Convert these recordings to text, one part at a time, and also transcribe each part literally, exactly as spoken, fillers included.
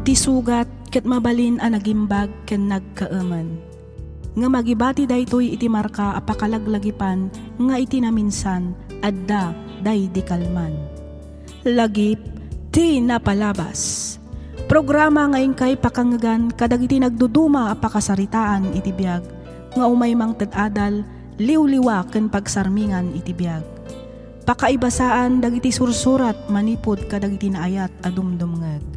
Ti sugat ket mabalin a nagimbag ken nagkaemen. Ngem agibati daytoy iti marka a pakalaglagipan nga iti naminsan, adda daydi kalman. Lagip ti napalabas. Programa nga inkay pakangngegan kadagiti nagduduma a pakasaritaan iti biag nga umay mangted adal, liwliwa ken pagsarmingan iti biag. Pakaibasaan dagiti sursurat manipud kadagiti naayat a dumdumngeg.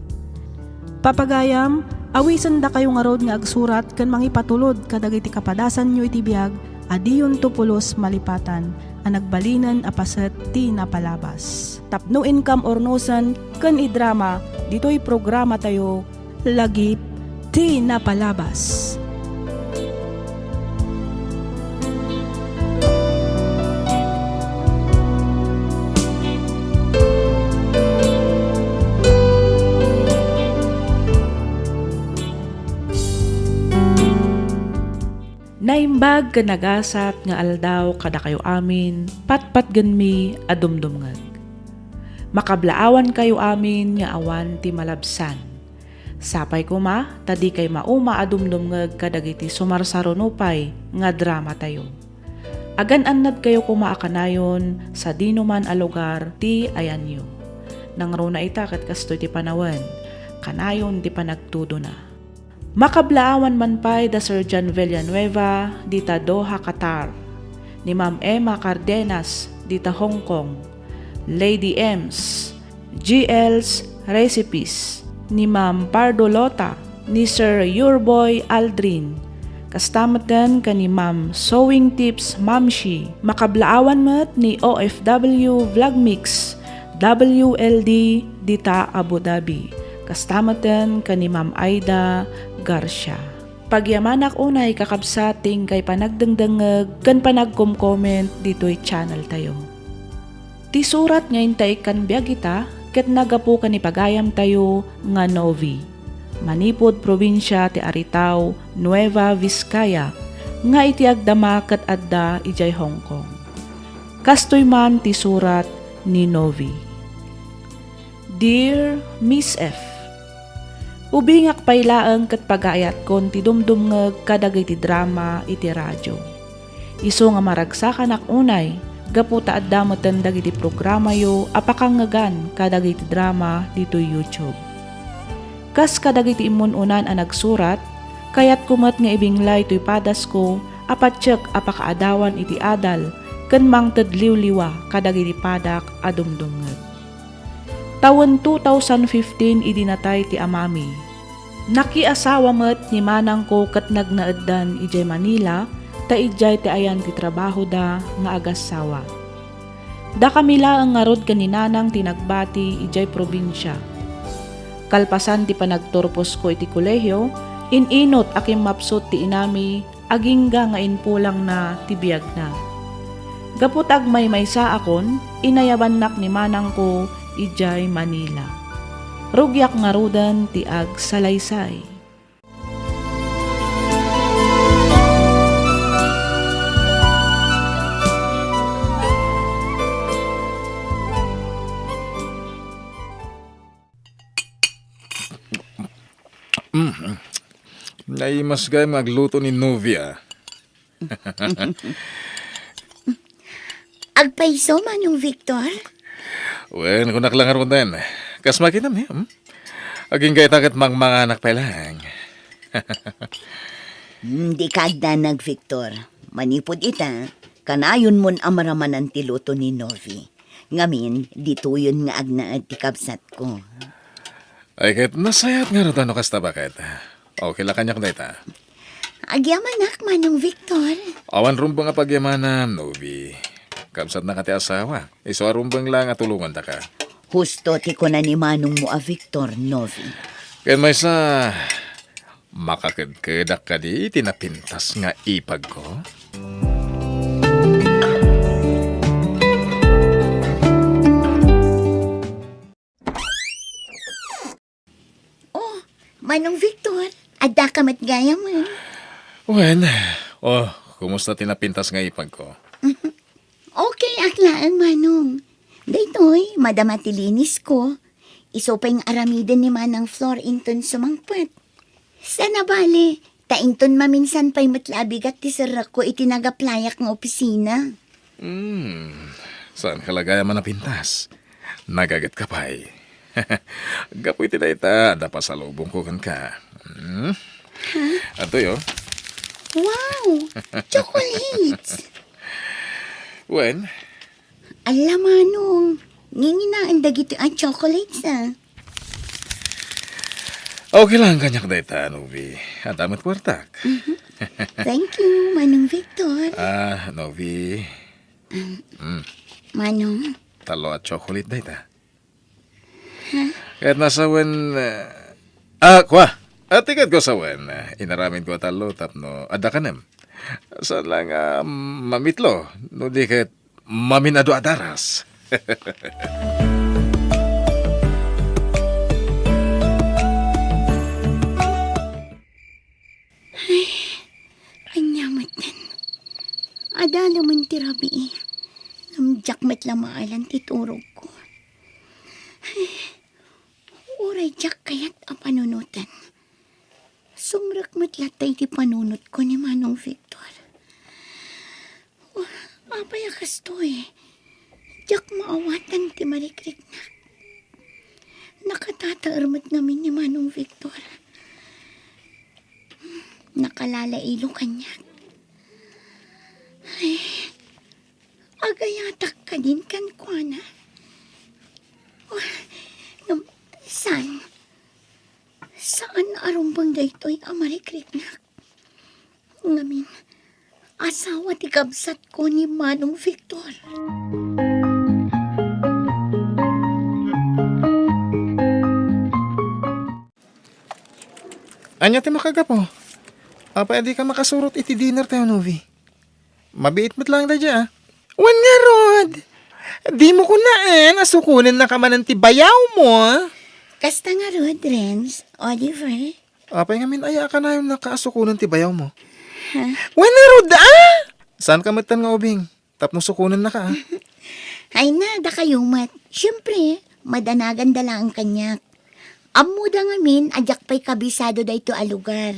Papagayam, awisendakayo ngarud nga agsurat ken mangipatulod kadagiti kapadasanyo iti biag a diyonto pulos malipatan a nagbalinen a paset ti napalabas. Tapno inkam urnosen ken idrama ditoy programatayo, Lagip ti Napalabas. Naimbag ken nagasat nga aldaw kadakayo amin, patpatgenmi a dumdumngeg. Makablaawankayo amin nga awan ti malabsan. Sapay koma ta dikay mauma a dumdumngeg kadagiti sumarsaruno pay nga dramatayo. Agan-annadkayo koma a kanayon sadinoman a lugar ti ayanyo. Nangruna ita ket kastoy ti panawen, kanayon ti panagtudona. Makablaawan man pay da Sir John Villanueva dita Doha, Qatar, ni Ma'am Emma Cardenas dita Hong Kong, Lady M's, G L's Recipes, ni Ma'am Pardo Lota, ni Sir Yurboy Aldrin, kasta metten ken ni Ma'am Sewing Tips Mamshi. Makablaawan met ni O F W Vlog Mix, W L D dita Abu Dhabi, kasta metten ken ni Ma'am Aida Garcia. Pagyamanak unay, kakabsat, ti inkay panagdengdengngeg ken panagkom-comment ditoy channel tayo. Ti surat nga inta ikkan biag ita ket naggapu ken ni pagayam tayo nga Novi, manipud probinsia ti Aritao, Nueva Vizcaya, nga iti agdama ket adda idiay Hong Kong. Kastoy man ti surat ni Novi. Dear Miss F, ubingak pay laeng ket pagayatkon ti dumdumngeg kadagiti drama iti radio. Isu nga maragsakanak unay, gapu ta adda metten dagiti programayo a pakangngegan kadagiti drama ditoy YouTube. Kas kadagiti immun-unan a nagsurat, kayatko met nga ibinglay toy padasko a patiek a pakaadawan iti adal ken mangted liwliwa kadagiti padak a dumdumngeg. Tawen two thousand fifteen idi natay ti amami. Nakiasawa met ni manangko ket nagnaeddan idiay Manila ta idiay ti ayan ti trabahoda nga agassawa. Dakami laeng ngarud ken ni nanang ti nagbati idiay probinsia. Kalpasan ti panagturposko iti kolehio, in-inut a kimmapsut ti inami agingga nga impulangna ti biagna. Gapu ta agmaymaysaakon, inayabannak ni manangko idiay Manila. Rugiak ngaruden ti agsalaysay. Mm. Naimas gayam nga agluto ni Novia. Agpayso, Manong Victor? Wen, kunak lang ngaruden. Kas makinam, eh, hmm? Agingga ita ket mangmanganak pay laeng. Hmm, dika agdanag, Victor. Manipud ita, kanayonmon a maramanan ti luto ni Novi. Ngamin, ditoyen nga agnaed ti kabsatko. Ay, ket nasayaat ngarud no kasta, baket. Okay la kaniak dayta. Agyamanak, Manong Victor. Awan rumbeng a pagyamanam, Novi. Kabsatnaka ti asawa. Isu a rumbeng laeng a tulongandaka. Husto ti kuna ni manongmo a Victor, Novi. Ken maysa, makakedkedak kadi iti napintas nga ipagko? Oh, Manong Victor, addaka met gayam, eh. Wen, oh, kumusta ti napintas nga ipagko? Okay ak laeng, Manong. Daytoy, madama ti linisko. Isu pay nga aramiden ni Manang Flor inton sumangpet. Sana bale, ta inton maminsan pay met la a bigat ti serrekko iti nagaplayak nga opisina. Hmm, saan ka la gayam a napintas? Nagaget ka pay. Gapu iti dayta, adda pasalubongko kenka. Hmm? Adtoy, oh. Wow! Chocolates! Wen? Ala, Manong, nginginaen dagiti a chocolates, ah. Okay lang kaniak dayta, Novi. Adda met puwertak. Mhm. Thank you, Manong Victor. Ah, Novi. Um, Mm. Manong. Tallo a chocolate dayta. Ket nasawen, eh, ah, kua. Ah, tiked ko sawen, eh, inaramid ko a tallo tapno adda kanem. Saan lang nga mamitlo, no di ket maminado a daras. Ay, ania metten. Adda laeng ti rabii. Ngem diak met la maaylan ti turogko. Ay, uray diak kayat a panunoten. Sumrek met latta iti panunotko ni Manong Victor. Apay a kastoy? Diak maawatan ti marikriknak. Nakatataer met ngamin ni Manong Victor. Nakalalailo kaniak. Ay, agayatak kadin kenkuana. Ngem, saan? Saan a rumbeng daytoy a marikriknak. Ngamin, asawa ti kabsatko ni Manong Victor. Ania ti makagapu? Apay a dika makasurot iti dinner tayo, Novi? Mabiit met laeng daydiay, ah. Wen ngarud, dimo kunaen a sukonennaka manen ti bayawmo. Kasta ngarud, Renz, Oliver. Apay ngamin aya a kanayonnaka a sukonen ti bayawmo? Ha? Wen ngarud, ah! Saanka metten nga ubing tapno sukonennaka, ah. Ay na, dakayo met. Siempre, madanaganda laeng kaniak. Ammoda ngamin a diak pay kabisado daytoy a lugar.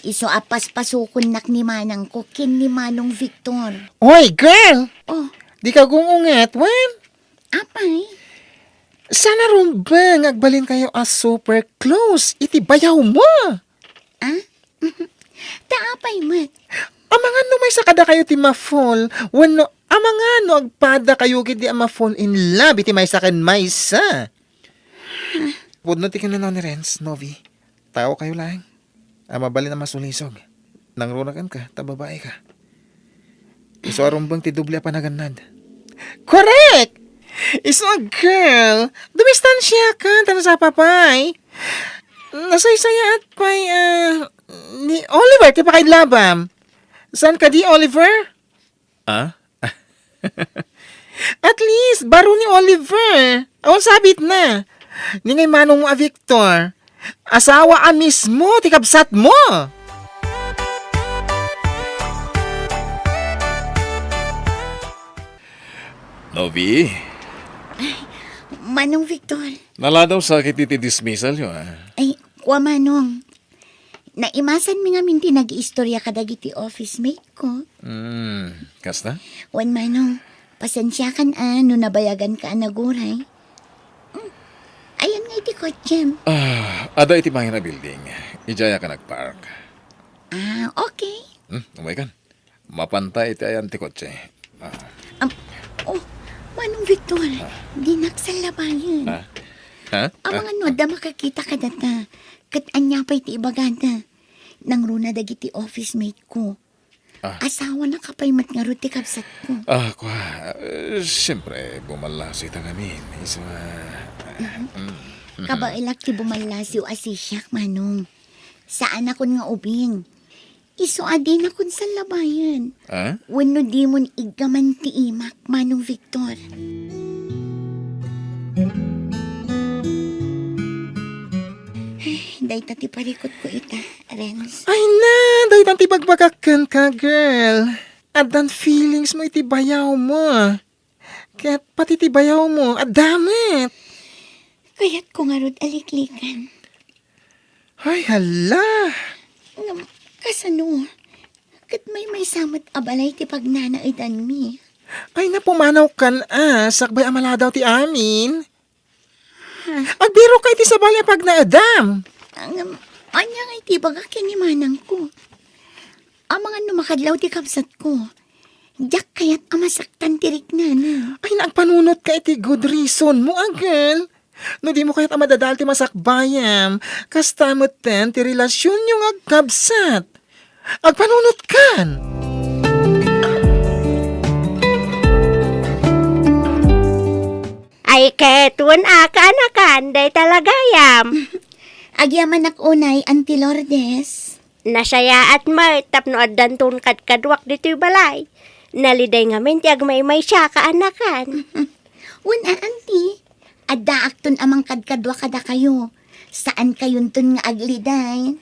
Isu a paspasokonnak ni manangko ken ni Manong Victor. Oy, girl! Oh. Dika gung-unget, wen? Apay? Saan a rumbeng nga agbalinkayo a super close iti bayawmo? Ah? Ta apay met? Amangan no maysa kadakayo ti ma-fall, wenno amangan no agpadakayo ketdi a ma-fall in love iti maysa ken maysa. Pudno ti kinuna ni Renz, Novi. Tao kayo laeng a mabalin a masulisog. Nangruna kenka, ta babaika. Isu a rumbeng ti doble a panagannad. Correct! Isu a girl, dumistansiakan, ta nasapa pay. Nasaysayaat pay, ah, ni Oliver ti pakaidlabam. Saan kadi, Oliver? Ah? At least, baro ni Oliver. Awan sabitna. Ni ngay manong mo a Victor. Asawa a mismo ti kabsatmo. Novi? Ay, Manong Victor. Naladaw sakit iti dismissal yo, ah. Ay, kua, Manong. Naimasanmi ngamin ti nagiistorya kadagiti office mate ko. Hmm, kasta? Wen, Manong, pasensiakan a no nabayaganka a naguray. Hmm, ayan nga iti kotsem. Ah, ada iti bangin a building. Idiay ka nagpark. Ah, okay. Hmm, umaykan. Mapanta iti ayan ti kotse. Ah. Am, oh, Manong Victor, ah, dinak sallabayen. Ah? Ha? Amangan no adda makakita kadata. Ket ania pay ti ibagada? Nangruna dagiti office mate ko. Ah. Asawanaka pay met ngarud ti kabsatko. Ah, kua, eh, siyempre, bumallasi ta ngamin. Isu a, mhm, mm. Kabaelak ti bumallasiw a sisiak, Manong. Saanakon nga ubing. Isu a dinakon sallabayen. Ah? Wenno dimon iggaman ti imak, Manong Victor. Dayta ti parikutko ita, Renz. Ay na, dayta ti bagbagak kenka, girl. Addan feelings mo iti bayaw mo. Ket pati ti bayaw mo, adda met. Kayatko ngarud a liklikan. Ay, hala! Ngem, kasano? Ket maymaysa met a balay ti pagnanaedanmi. Ay, napumanawkan a, sakbay a maladaw ti amin. Ha? Agbirokka iti sabali a pagnaedam. Ngem, ania nga iti ibagak ken ni manangko? Amangan no makadlaw ti kabsatko. Diak kayat a masaktan ti riknana. Ay, nagpanunotka iti good reason mo, a girl. No dimo kayat a madadael ti masakbayam, kasta metten ti relasionyo nga agkabsat. Agpanunotkan! Ay, ket wen a kaanakan, dayta la gayam. Agyamanak unay, Auntie Lourdes. Nasayaat met tapno addanton kadkaduak ditoy balay. Naliday ngamin ti agmaymaysa a kaanakan. Wen a, Auntie, addaakton a mangkadkadua kadakayo. Saankayonton nga agliday.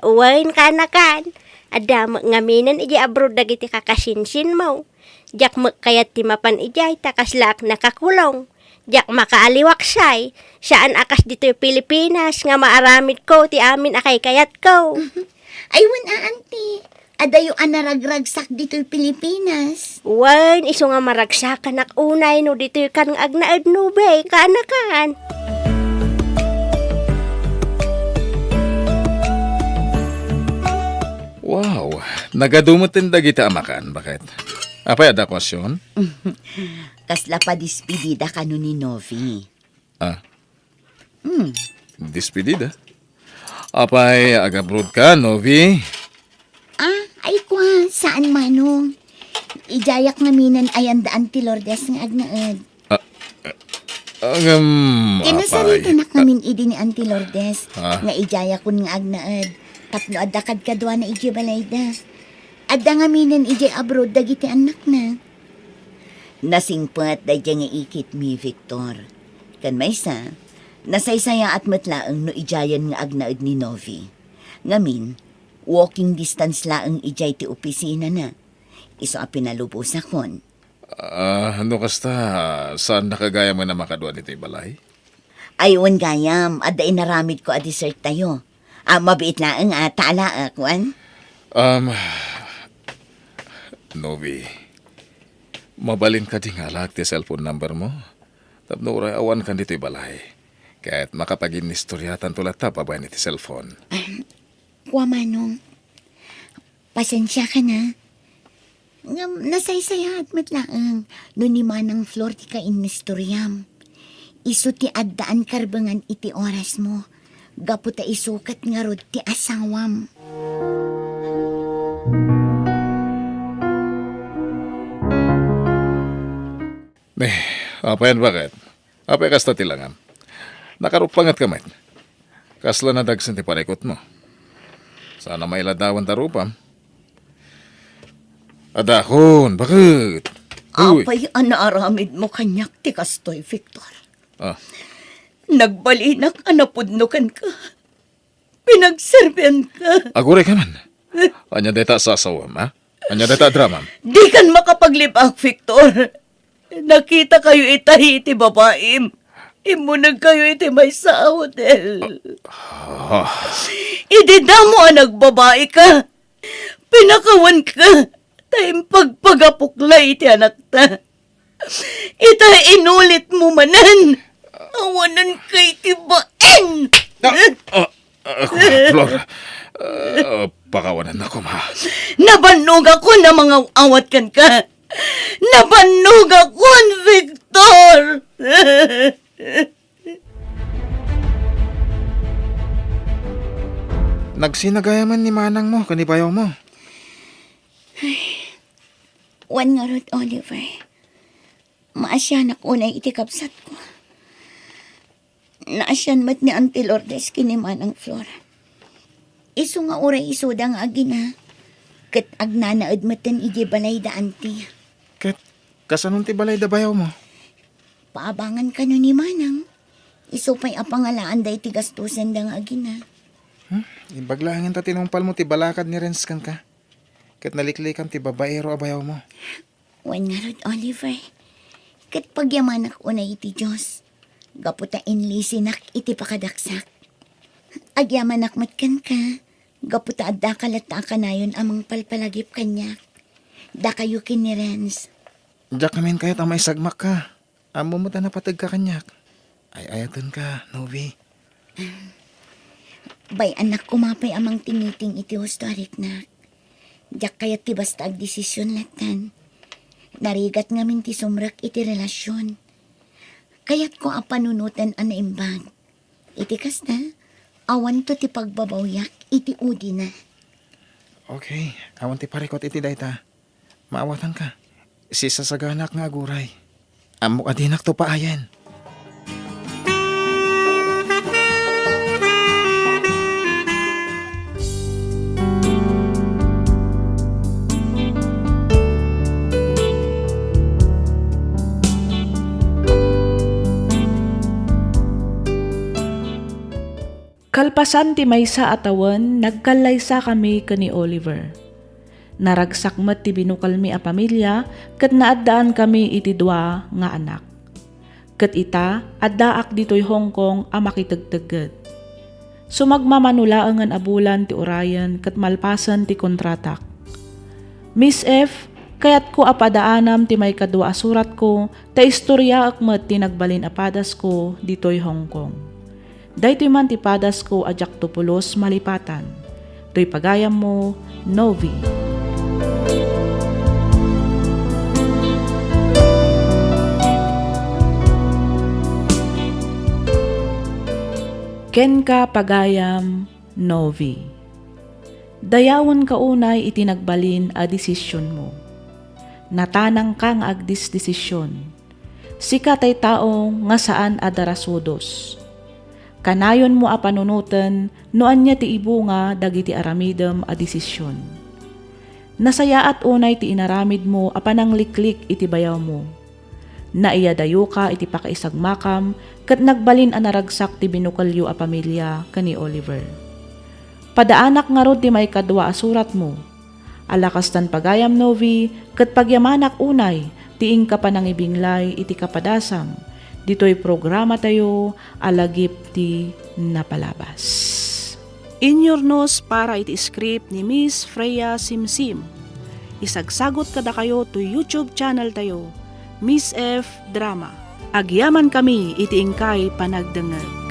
Wen, kaanakan, adda met ngaminen idiay abroad dagiti kakasinsinmo. Diak met kayat ti mapan idiay ta kaslaak nakakulong. Diak makaaliwaksay. Saan a kas ditoy Pilipinas nga maaramidko ti amin a kaykayatko. Ay, wen a, Auntie. Adayo a naragragsak ditoy Pilipinas. Wen, isu nga maragsakanak unay no ditoykan nga agnaed, Novi, kaanakan. Wow, nagadu metten dagiti amakan, baket. Apay, adda okasyon? Kasla padispidida kano ni Novi. Ah. Hmm. Despedida? Apay, agabroad ka, Novi? Ah, ay kwa, saan, Manong. Idiayak ngaminen ayan da Auntie Lourdes nga agnaed. Ah, ah, ngem, apay. Kinasaritanak ngamin idi ni Auntie Lourdes, ah, nga idiayakon nga agnaed. Tapno adda kadkaduana idiay balayda. Adda ngaminen idiay abroad dagiti annakna. Nasingpet daydiay nga ikitmi, Victor. Ken maysa, nasaysayaat met laeng no idiayen nga agnaed ni Novi. Ngamin, walking distance laeng idiay ti opisinana. Isu a pinalubosakon. Ah, no kasta, saannaka gayamen a makadua ditoy balay? Ay, wen gayam, adda inaramidko a desserttayo. Ah, mabiit laeng a talaek, wen? Um, Novi, mabalin kadi nga alaek ti cellphone number mo? Tapno uray awankan ditoy balay. Ket makapaginnistoriatanto latta babaen iti cellphone. Kua, Manong. Pasensiakan a. Ngem nasaysayaat met laeng no ni Manang Flor ti kainistoriam. Isu ti addaan karbengan iti orasmo, gapu ta isu ket ngarud ti asawam. Ne, apayan, baket? Apay kasta ti langam? Nakarupangetka met. Kasla nadagsen ti panekutmo. Saan a mailadawan ta rupam. Adakon, baket? Uy. Apay a naaramidmo kaniak ti kastoy, Victor? Ah. Nagbalinak a napudno kenka. Pinagserbianka. Aguray ka man. Ania dayta a sasawem, ha? Ania dayta a dramam? Dikan makapaglibak, Victor. Nakitakayo itay iti babaim. Immunegkayo iti maysa a hotel. Ah. Idi damo a nagbabaika, pinakawanka, ta impagpagapok la iti anakta. Ita, inulitmo manen. Awanenka iti bain. Ah, ah, ah, Flor. Ah, pakawanennak koma. Nabannogakon a mangaw-awat kenka. Nabannogakon, Victor. Nagsina gayamen ni manangmo ken ni bayawmo? Ay, wen ngarud, Oliver. Maasianak unay iti kabsatko. Naasian met ni Auntie Lourdes ken ni Manang Flor. Isu nga uray isuda nga agina, ket agnanaed metten idiay balayda, Auntie. Ket kasanon ti balayda, bayawmo? Paabangan kano ni Manang. Isu pay a pangalaanda iti gastosenda nga agina. Hmm? Imbag laengen ta tinumpalmo ti balakad ni Renz kenka. Ket naliklikam ti babaero a bayawmo. Wen ngarud, Oliver. Ket pagyamanak unay iti Dios. gapu ta inlisinak iti pakadaksak. Agyamanak met kenka, gapu ta addaka latta a kanayon a mangpalpalagip kaniak. Dakayo ken ni Renz. Diak ngamin kayat a maisagmakka. Ammom met a napategka kaniak. Ay-ayatenka, Novi. Bay-annak koma pay a mangtingiting iti husto a riknak. Diak kayat ti basta agdesision lattan. Narigat ngamin ti sumrek iti relasion. Kayatko a panunoten a naimbag. Iti kasta, awanto ti pagbabawyak iti udina. Okay, awan ti parikut iti dayta. Maawatanka. Sisasaganak nga aguray. Ammok a dinak to paayen. Kalpasan ti maysa a tawen, nagkallaysakami ken ni Oliver. Naragsak met ti binukelmi a pamilia ket naaddaankami iti dua nga anak. Ket ita, addaak ditoy Hong Kong a makitegtegged. Sumagmamano laengen a bulan ti urayen ket malpasen ti kontratak. Miss F, kayatko a padaanam ti maikadua a suratko ta istoriaek met ti nagbalin a padasko ditoy Hong Kong. Daytoy man ti padasko a diakto pulos malipatan. Toy pagayammo, Novi. Kenka, pagayam, Novi. Dayawenka unay iti nagbalin a desisionmo. Natanangka nga agdesdesision. Sika tay tao nga saan a darasudos. Kanayonmo a panunoten no ania ti ibunga dagiti aramidem a desision. Nasayaat unay ti inaramidmo a panangliklik iti bayawmo. Naiyadayoka iti pakaisagmakam ket nagbalin a naragsak ti binukelyo a pamilia ken ni Oliver. Padaanak ngarud ti maikadua a suratmo. Ala kastan pagayam, Novi, ket pagyamanak unay ti inka panangibinglay iti kapadasam ditoy programatayo a Lagip ti Napalabas. Inyurnos para iti script ni Miss Freya Simsim. Isagsagot kadakayo toy YouTube channel tayo, Miss F Drama. Agyamankami iti inkay panagdengngeg.